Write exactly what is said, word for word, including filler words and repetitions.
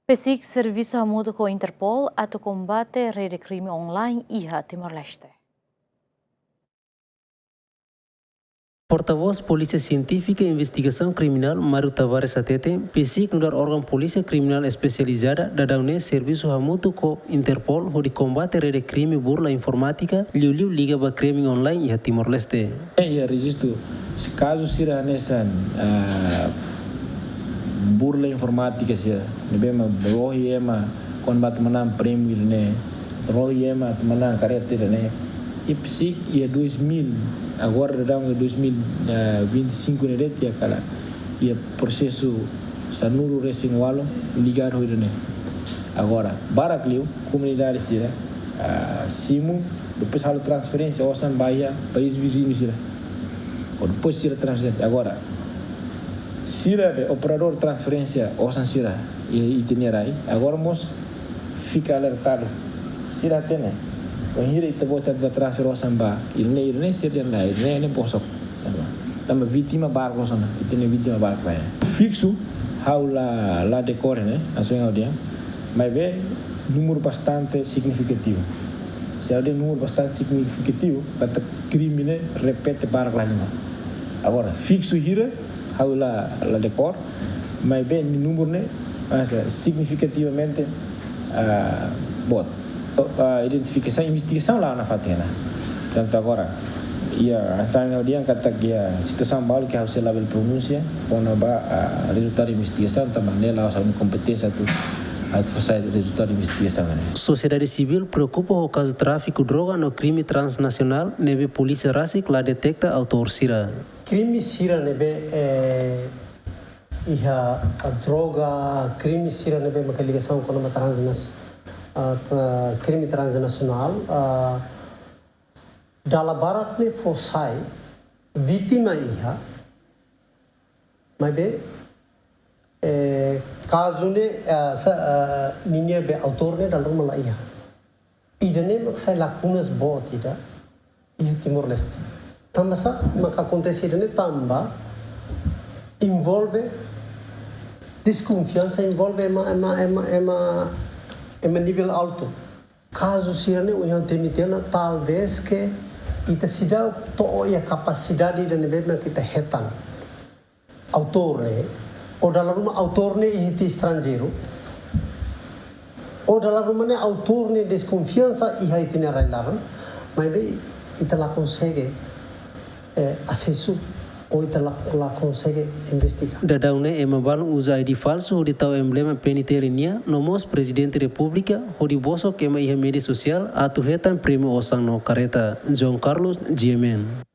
PCIC servisu hamutuk ho Interpol atu kombate rede krime online iha Timor-Leste. Portavós Polísia Sientífika i Investigasaun Kriminál, Mário Tavares hateten, PCIC nu'udar órgaun polísia kriminál espesializada daudaun ne'e servisu hamutuk ho Interpol hodi kombate rede krime burla informátika, liuliu liga ba krime online iha Timor-Leste. Iha rejistu, se kazu sira hanesan, ah, burla informátika sira, ne'ebé mak lohi ema, kuandu atu manán prémiu ne'e, lohi ema atu manán kareta ne'e. I PCIC iha dois mil, agora daudaun dois mil, ah, vinte e cinco ne'e de'it iha kala, iha prosesu sanulu-resin-ualu ligadu ho ida-ne'e. Agora, barak liu, komunidade sira, ah, simu, depois halo transferénsia osan ba iha país viziñu sira. Ou depois sira transferénsia. Agora, sira be operadór transferénsia osan sira, i, i tenia rai. Agora mós fika alertadu. Sira hatene, bainhira ita-boot atu bá transfere osan ba ida-ne'e, ida-ne'e, sira dehan lae, ida-ne'e, ne'e bosok. Tanba vítima barak loos ona, ita-nia vítima barak lae. Fiksu, ha'u la, la dekore ne'e, hanesan ohin ha'u dehan, maibé númeru bastante signifikativu. Se ha'u dehan númeru bastante signifikativu, katak krime ne'e repete barak lahalimar. Agora, fiksu hira, ha'u la, la dekore, maibé nia númeru ne'e, ah, signifikativamente, ah, boot. Ah, identifikasaun, investigasaun la'o nafatin ona. Portantu agora, iha, hanesan ha'u dehan katak iha situasaun balu ke ha'u sei labele pronunsia kona-ba, ah, rezultadu investigasaun, tanba ne'e la'ós ha'u-nia kompeténsia atu, atu fó sai rezultadu investigasaun ne'e. Sosiedade sivíl preokupa ho kazu tráfiku droga no krime transnasionál ne'ebé polísia rasik la deteta autór sira. Krime sira ne'ebé, eh, iha, ah, droga, krime sira ne'ebé maka ligasaun kona-ba transnas-, ah, tra-, krime transnasionál, ah, dala barak ne'e fó sai, vítima iha, maibé, eh, kazu ne'e, ah, sa-, ah, ninia be autór ne'e dala ruma la iha. Ida-ne'e mak sai lakunas boot ida iha Timor-Leste. Tanba sá maka akontese ida-ne'e? Tanba envolve deskonfiansa, envolve ema, ema, ema, ema, ema nivel altu. Kazu sira-ne'e ohin ha'u temi tiha ona, talvés ke ita seidauk to'o iha kapasidade ida ne'ebé mak ita hetan autór ne'e, ou dala ruma autór ne'e iha ita estranjeiru, ou dala ruma ne'e autór ne'e deskonfiansa iha ita-nia rai-laran, maibé ita la konsege, eh, asesu, ou ita la, la konsege investiga. Daudaun ne'e ema balun uza I D falsu hodi tau emblema PNTL nian, no mós Prezidente Repúblika, hodi bosok ema iha média sosiál atu hetan prémiu osan no kareta. João Carlos, G M N.